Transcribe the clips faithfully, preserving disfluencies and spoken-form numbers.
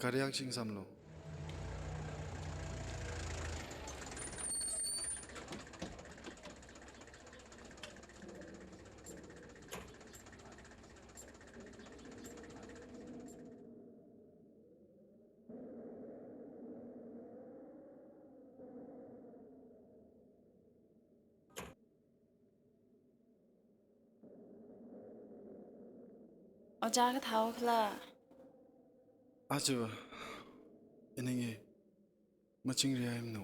Gari akha chingsamlu. Ojā kathāhaokhala? Aja, ininge, machingri aimnu.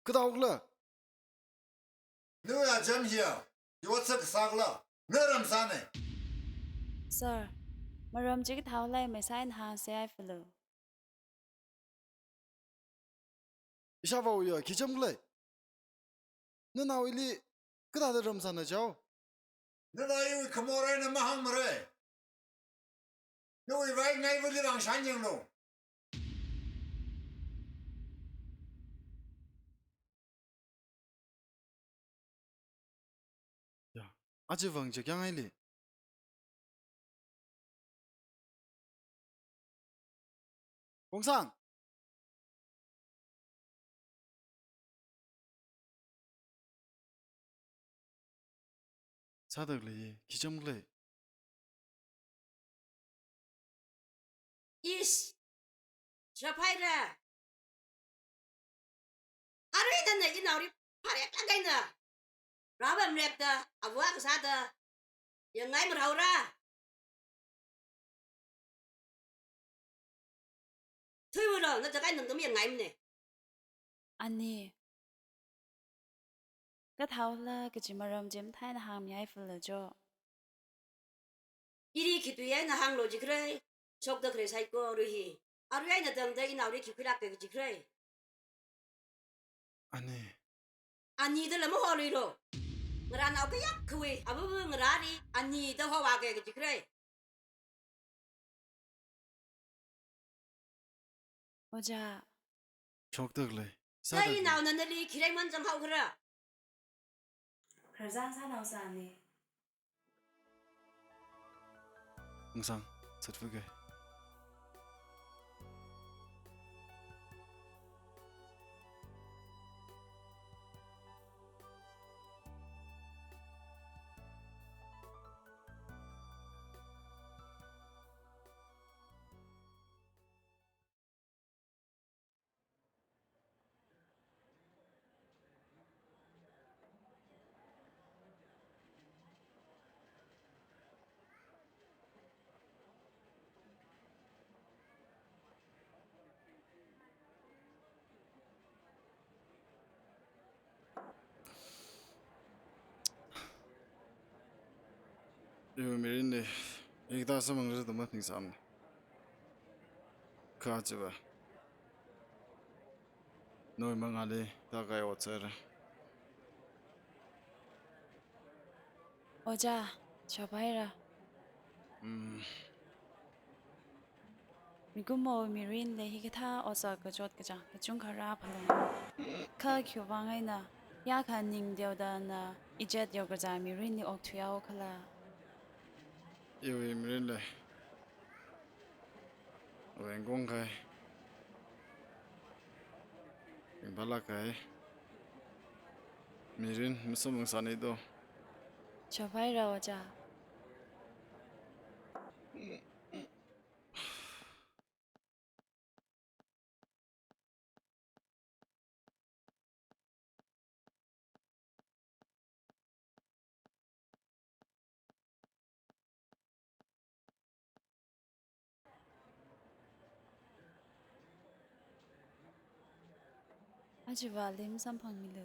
Kathāhaokhala? Nawui ajam hiya, iwatsak sākhala? Na ramsāne. Sir, maram chi kathāhaolai maisai nahāng seihai falu. Ishāvāwui ya, khi chāmkhala? Nanao ili kathāda ramsāna chao? Nana iwui khamor eina mahāngmara. Nawui vai ngaiva li vāng shanyanglu. Ya, aja vāng chakyangaili. Kongsang. Sāda khalei, khi chāmkhala? Ish! Shaphaira! Arui dana inaoli phareklāk eina rāpamrekta, ava kasāda yangngai marāhaora. Thuiwuilo, na chakai nangda mayangngaimane. Ani, kathāhaokhala kaji maram chi mathāi nahāngmihai falu cho. Ili khi tui eina hānglu jikhala, shokda khalei saikora hi. Arui eina tangda inaoli khi khuilāka jikhala? Ani. Ani dala mahoiluilo. Ngarānao kayākhawui avava ngarāli ani da hovāka jikhala? Ojā. Shokda khalei. Sāda khalei. Naonaona nali khi lei man zanghaokhala? Kharzan sānao sāni. Kongsang, zatfuge. Iwui mirinli hikathā samphangsa da maningsāmana. Kha chiva, nawui mangāli tākahai ot sāra. Ojā, chaphaira. Mm. Mikumo mirinli hikathā otsak kachot kachāng kachungkha rāphalung. Kha khiwuivang eina, yākha ning teodana ichet yokazā mirinli okthuihaokhala? Iwui mirinli vengkong kahai, ringphālāk kahai mirin masamphang sāni do. Chaphaira ojā. Ajavāli masamphangmilu.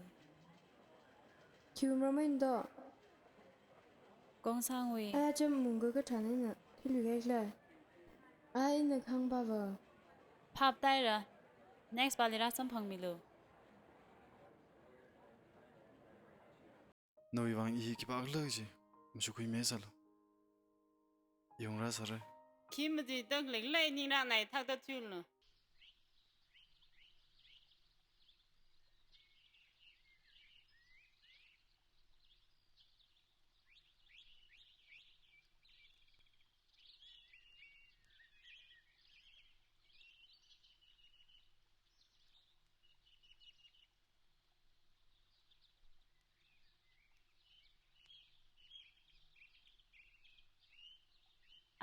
Khiwui maramna do? Kongsangwui. Ai, acham mungga kathāna ina, thilu kaikla. Ai, ina khangpāva. Phap taira. Next pāli rāsamphangmilu. Nawui vang i khipākhala chi mashukhuimi sālu. Yungrā sāra. Khi mati tak lek lai ning rānai thakta thuilu.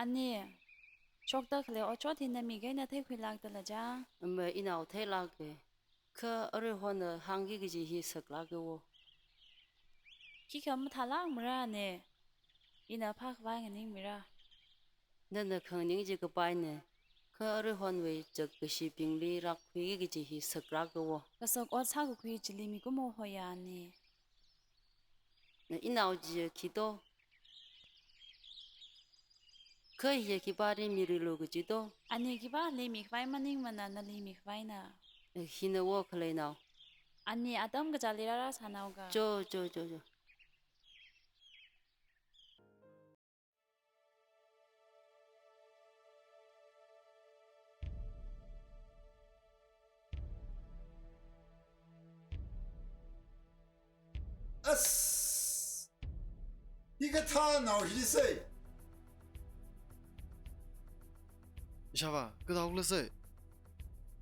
Ani, shokta khalei otshot hi na mi kaina theikhuilākta la ja? Ama, inao theilāka. Kha aruihon hāngki kaji hi saklāka wo. Khikha mathālākmara ani. Ina phākhavai nganingmira. Nana khanganing chi kapaina. Kha aruihonwui chak kashibingli rākhuiki kaji hi saklāka wo. Kasak ot sākakhui chili mikumo hoya ani. Na inao chi khi do? Kha hiya khipāli mirilu kaji do? Ani khipāli mikhavai maningmana, nali mikhavaina. Eh, hina wo khaleinao. Ani atam kachāli rārāsānao ka. Cho, cho, cho, cho. As! Hikathā nao hi sei. Ishāvā, kathāhaola sei.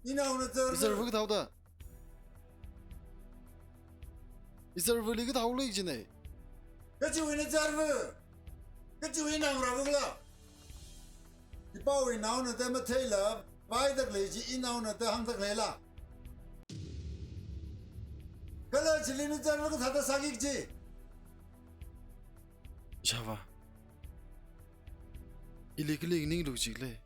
Inaona Zarva. Izarva kathāhaoda. Izarvali kathāhaola jina. Kachiwui ina Zarva. Kachiwui ina ngarāvakla. Khipāwui naona da matheila, vāidalei chi inaona da hāngdaleila. Kala chili ina Zarva kathāda sāki kaji. Ishāvā. Ili kali nganinglu jilei.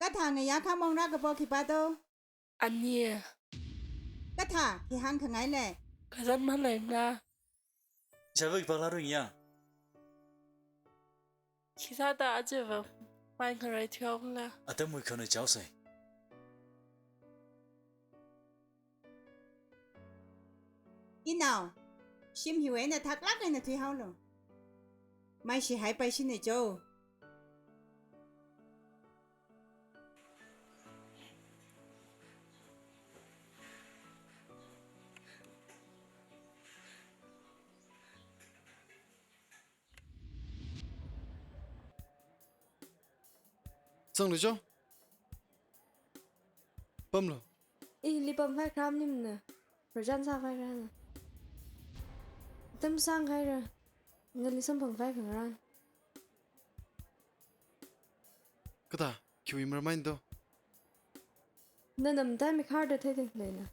Kathā ngayā khamong rākapo khipā do? Ani. Kathā, khi hāngkhangai lei? Kazan maleina. Ishāvā khipākhala ringya. Khisāda ajava mai ngarai thuihaokhala. Atam muikhana chaosei. Inao, shim hiwui eina thaklāk eina thuihaolu. Mai shihaipai shina jo. Zanglu jo. Pamlu. Ili pamphai kharam nimna. Rajan sāphai kharana. Atam sānghaira. Nali samphangkhavai khangarān. Kathā, khiwui maram eina do? Nana mathāmeikharda theida khaleina.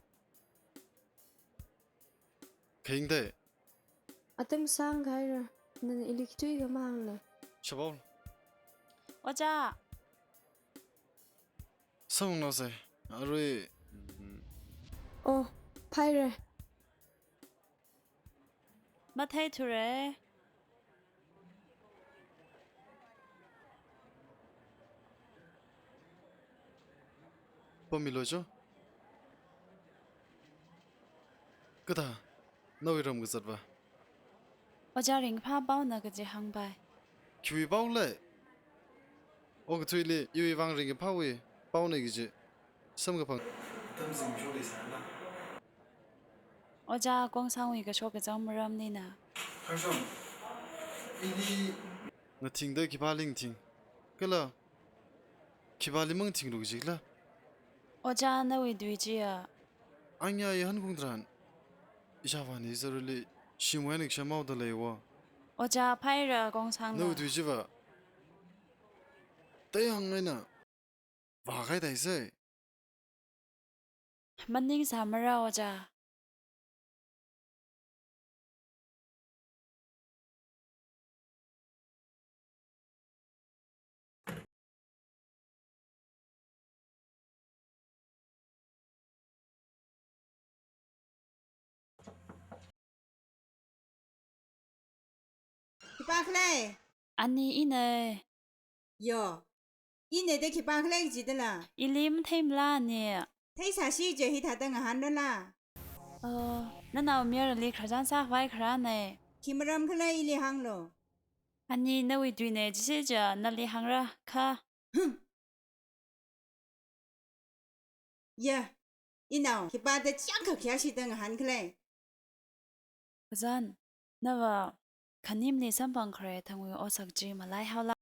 Kharing thei. Atam sānghaira. Nana ili khi tuikha mahāngla. Shabao. Ojā. Samphangnaosei. Arui. Oh, phaira. Matheithura. Pammilu cho. Kathā, nawui ram kazat va? Ojā ringkaphā paona kaji hāngpai. Khiwui pao lei? Okathuili iwui vang ringkaphāwui paona kaji samkaphang. Tamzing choli sāna. Ojā Kongsangwui kashok kazang maramnina. Harsham, ili. Ngathingda khipāli ngathing. Kala khipāli mangathinglu kajila? Ojā nawui tui chiya. Anya i hankhung tharan. Ishāvāna izaruli shimwui eina kasham maoda leiwo. Ojā phaira Kongsangna. Nawui tui chiva. Tei hāngngaina. Vākahai thaisei. Maningsāmara Ojā. Khipākhala? Ani ina. Yo. Ina da khipākhala jidala? Ili matheimala ani. Theisāsi je hithāda ngahānrala? Oh, nanao mayarali khararchan sākhavai kharāna. Khi maram khala ili hānglu. Ani nawui tuina jise ja nali hāngra kha. Hmm. Ya, inao, khipāda chiyākha khayāshida ngahānkhala? Kazan, nava khanimli samphangkhare thangwui otsak chi malaihaola?